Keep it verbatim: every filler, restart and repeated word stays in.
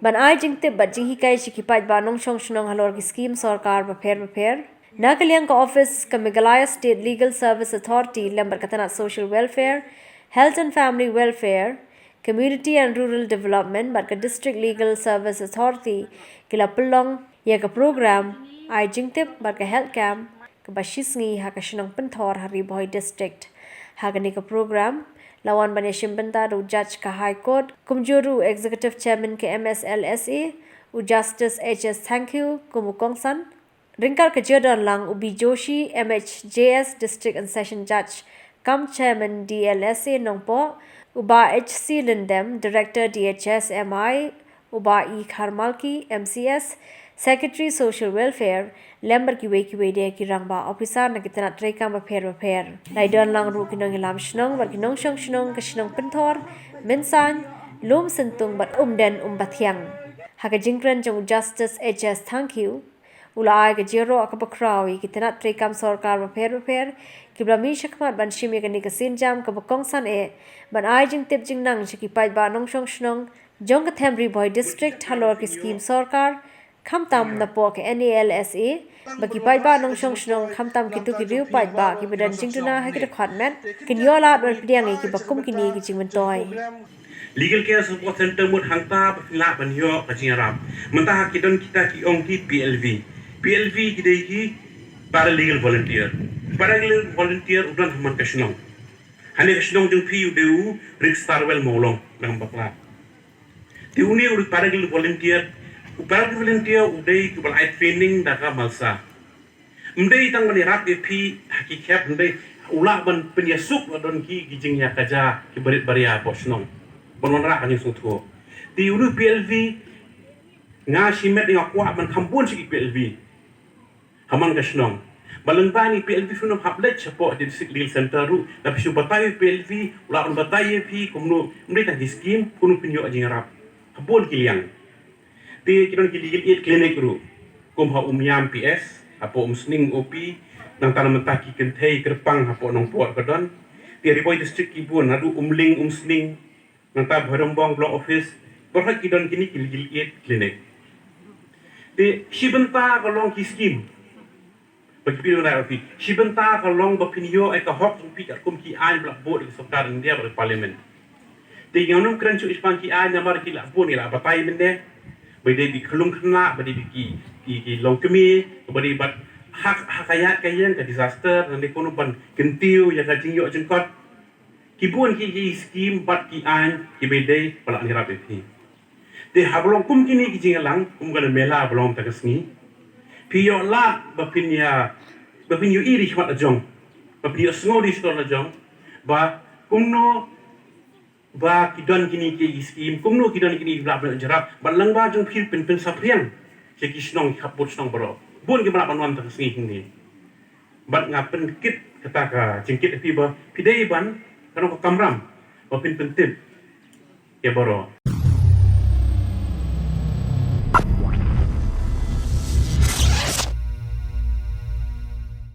Ban ai jingtip bad jinghikai sha ki paidbah nongshong shnong halor ki skim sorkar bapher bapher, na ka liang ka office ka Meghalaya State Legal Service Authority lem bad ka tnat Social Welfare, Health and Family Welfare, Community and Rural Development bad ka District Legal Service Authority ki la pynlong ïa ka program ai jingtip bad ka health camp kaba shisngi ha ka shnong Pynthor ha Ri Bhoi District. Ha kane ka program la wan ban ïashim bynta da u Judge ka High Court, kumjuh ruh Executive Chairman ka M S L S A, u Justice H S Thangkhiew kum u kongsan, ryngkat ka jingdon lang u B Joshi, M H J S, District and Session Judge cum Chairman D L S A Nongpoh, u Bah H C Lyndem, Director D H S M I, u Bah E Kharmalki, M C S, Secretary Social Welfare, lem bad kiwei kiwei de ki rangbah officer na ki tnat treikam bapher bapher. La ïadon lang ruh ki nongïalam shnong bad ki nongshong shnong ka shnong Pynthor, Mynsain, Lumsyntung bad Umden Umbathiang. Ha ka jingkren jong u Justice H S Thangkhiew, u la ai ka jingïaroh kaba khraw ïa ki tnat treikam sorkar bapher bapher kiba la mih shakhmat ban shim ïa kane ka sienjam kaba kongsan eh ban ai jingtip jingnang sha ki paidbah nongshong shnong jong ka them Ri Bhoi District halor ki skim sorkar, khamtam napoh ka N A L S A, ba ki paidbah nongshong shnong khamtam kito ki riew paidbah kiba don jingduna ha ki dkhot met kin ïoh lad ban pdiang ïa kiba kum kine ki jingmyntoi. Legal Care Support Center mut hangta ba phin lah ban ïoh ka jingïarap. Mynta ha ki don kita ki ong ki P L V. P L V ki dei ki Paralegal Volunteer. Paralegal Volunteer u don ha man ka shnong. Hane ka shnong jong phi u dei u Rick Starwell Mawlong, dang bakla. Te une u Paralegal Volunteer, u Paralegal Volunteer u dei kiba la ai training da ka MALSA. Ym dei tang ban ïarap ïa phi ha ki khep, ym dei, u lah ban pynïasuk, la don ki, ki jingïakajia kiba rit ba ria hapoh shnong ban wanrah ka jingsngewthuh. Te une u P L V nga shimet nga kwah ban kham bun sha ki P L V ha man ka shnong. Ba lyngba ïa ki P L V phin ym hap leit shapoh District Legal Center ruh, lada phi shu batai ïa u P L V u lah ban batai ïa phi kumno, ym dei tang ki skim, kumno phin ïoh jingïarap ha bun ki liang. Te ki don ki Legal Aid Clinic ruh kum ha Umiam P S, hapoh Umsning O P, nangta na mynta ki kynthei kyrpang hapoh Nongpoh ka don. Te Ri Bhoi District ki bun, naduh Umling, Umsning, nangta Bhoirymbong Block Office, baroh ki don kine ki Legal Aid Clinic. Te shi bynta ka long ki skim ba ki pynlong ïa phi. Shi bynta ka long ba phin ïoh ïa ka hok jong phi katkum ki aiñ ba la bud ïa ka sorkar India bad ka Parliament. Te ngan ym kren shuh shaphang ki aiñ namar ki la bun, ngi la batai mynne. Ba dei bad ki khyllung khynnah, ba dei bad ki, ki, ki longkmie, ba dei bad ha ka ïaid ka ïeng, ka disaster, lane kumno ban kyntiew ïa ka jingïoh jingkot. Ki bun ki, ki skim bad ki aiñ kiba dei ba la ïarap ïa phi. Te haba long kum kine ki jingïalang, kum kane ka mela ba long mynta ka sngi, phi ïoh lad ba phin ïa, ba phin ïohi da ki khmat la jong, ba phin ïohsngew da ki khmat la jong ba kumno ba ki don kine ki skim, kumno ki don kine ki ba la ban ïoh jingïarap, bad lyngba jong phi phin pynsaphriang sha ki shnong, ki khappud shnong baroh. Bun kiba lah ban wan mynta ka sngi hangne. Bad nga pynkit kata ka jingkit ïa phi ba phi dei ban, ka long ka kamram ba phin pyntip ïa baroh.